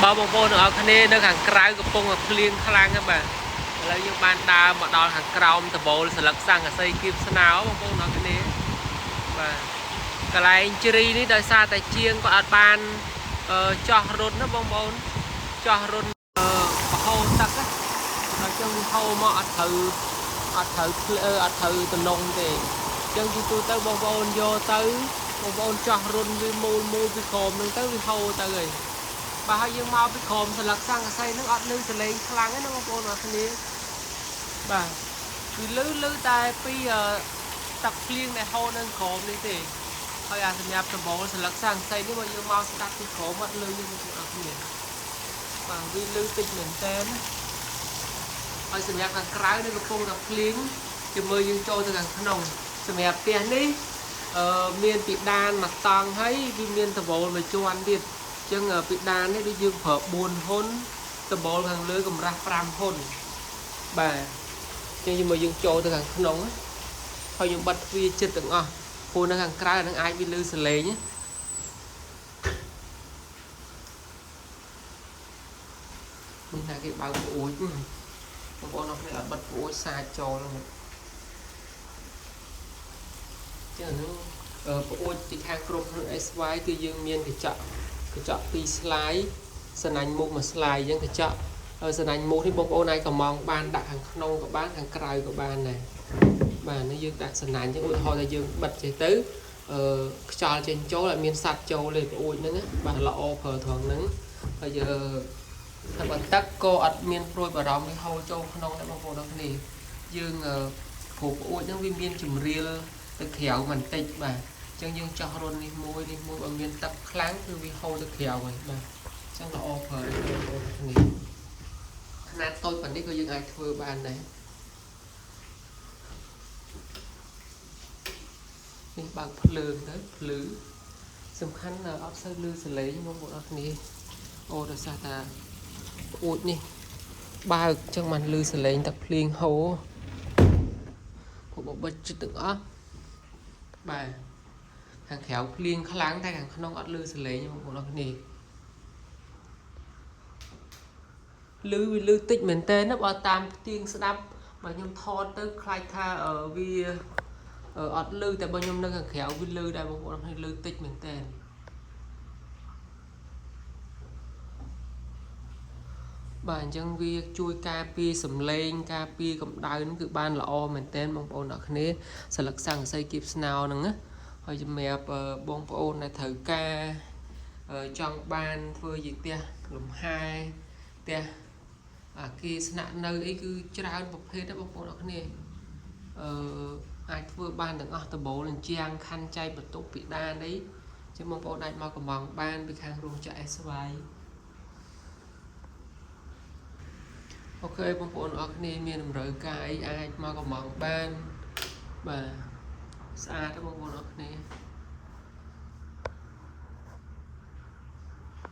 បាទបងប្អូនទាំងអស់គ្នានៅខាងក្រៅកំពុងតែភ្លៀងខ្លាំងហ្នឹងបាទឥឡូវយើងបានដើរមកដល់ខាងក្រោមដបូលស្លឹកស័ង្កសីគៀបស្នោបងប្អូនទាំងអស់គ្នាបាទកន្លែងជ្រីនេះដោយសារតែជាងក៏អត់បានចោះរុនណាបងប្អូនចោះរុនបហូរទឹកណាដល់ចឹងវាហូរមកអត់ត្រូវអត់ត្រូវភ្លឺអត់ត្រូវតំណងទេអញ្ចឹងទីទូទៅបងប្អូនយកទៅបងប្អូនចោះរុនវាមូលមូលពីក្រោមហ្នឹងទៅវាហូរទៅហើយ បាទហើយយើងមកពីក្រោមស្លឹកសង្កសីហ្នឹងអត់លឺសលេងខ្លាំងទេណាបងប្អូនអរគ្នាបាទគឺលឺលឺតែពីទឹកភ្លៀងដែលហូរនៅក្រោមនេះទេហើយអាសម្រាប់ដំបូលស្លឹកសង្កសីនេះបើយើងមកស្ដាប់ពីក្រោមអត់លឺទេបងប្អូនអរគ្នាបាទវាលឺតិចមែនតើហើយសម្រាប់ខាងក្រៅនេះកំពុងតែភ្លៀងជាមួយយើងចូលទៅខាងក្នុងសម្រាប់ផ្ទះនេះអឺមានពីដានមួយតង់ហើយវាមានដំបូលមួយជាន់ទៀត ចឹងពីដាននេះដូចយើងប្រើ4ហ៊ុនដបូលខាងលើកម្រាស់5ហ៊ុនបាទចឹងជាមួយយើងចូលទៅខាងក្នុងហើយខ្ញុំបិទទ្វារចិត្តទាំងអស់ព្រោះនៅខាងក្រៅនឹងអាចវាលឺសលេងនេះថាគេបើកប្អួចបងប្អូនអរគ្នាអត់បិទប្អួចសាចចូលហ្នឹងចឹងហ្នឹងប្អួចទីខាងក្រុមហ៊ុន SY គឺយើងមានកញ្ចក់កញ្ចក់2ស្លាយសណាញ់មុខមួយស្លាយអញ្ចឹងកញ្ចក់សណាញ់មុខនេះបងប្អូនអាចកំងបានដាក់ខាងក្នុងក៏បានខាងក្រៅក៏បានដែរបាទនេះយើងដាក់សណាញ់អញ្ចឹងឧទាហរណ៍ថាយើងបិទចេះទៅអឺខ្យល់ចេញចូលអត់មានសัตว์ចូលទេប្អួចហ្នឹងបាទល្អប្រើត្រង់ហ្នឹងហើយថាបើទឹកក៏អត់មានព្រួយបារម្ភវាហូរចូលក្នុងដែរបងប្អូនទាំងគ្នាយើងព្រោះប្អួចហ្នឹងវាមានជំរាលទៅក្រៅបន្តិចបាទចឹងយើងចោះរុននេះមួយនេះមួយបើមានទឹកខ្លាំងគឺវាហូរទៅក្រៅហើយបាទចឹងល្អប្រើបងប្អូនទាំងគ្នាຂະຫນាតតូចប៉ុណ្នេះក៏យើងអាចធ្វើបានដែរនេះបើកភ្លើងទៅភ្លឺសំខាន់អត់សូវលឺសលេងបងប្អូនអរគ្នាអូដោយសារតាប្អួចនេះបើកចឹងបានលឺសលេងទឹកភ្លៀងហូរព្រោះបិទចិត្តទាំងអស់បាទខាងក្រៅភ្លៀងខ្លាំងតែខាងក្នុងអត់លឺសលេងបងប្អូនអរគ្នាលឺវាលឺតិចមែនតើណាបើតាមផ្ទៀងស្ដាប់បើខ្ញុំថតទៅខ្លាចថាវាអត់លឺតែបើខ្ញុំនៅខាងក្រៅវាលឺដែរបងប្អូនអរគ្នាលឺតិចមែនតើបាទអញ្ចឹងវាជួយការពារសំឡេងការពារកម្ដៅហ្នឹងគឺបានល្អមែនទែនបងប្អូនអរគ្នាស្លឹកស័ង្កសីគៀបស្នោហ្នឹងណាហើយសម្រាប់បងប្អូនដែលត្រូវការចង់បានធ្វើជាផ្ទះលំហែផ្ទះអាគារស្នាក់នៅអីគឺច្រើនប្រភេទណាបងប្អូនអរគ្នាអឺអាចធ្វើបានទាំងអស់ដបូលអញ្ជាំងខណ្ឌចែកបន្ទប់ពីដានអីចឹងបងប្អូនអាចមកកំងបានពីខាងរោងចក្រ SY អូខេបងប្អូនអរគ្នាមានតម្រូវការអីអាចមកកំងបានបាទស្អាតទេបងប្អូនអរគ្នា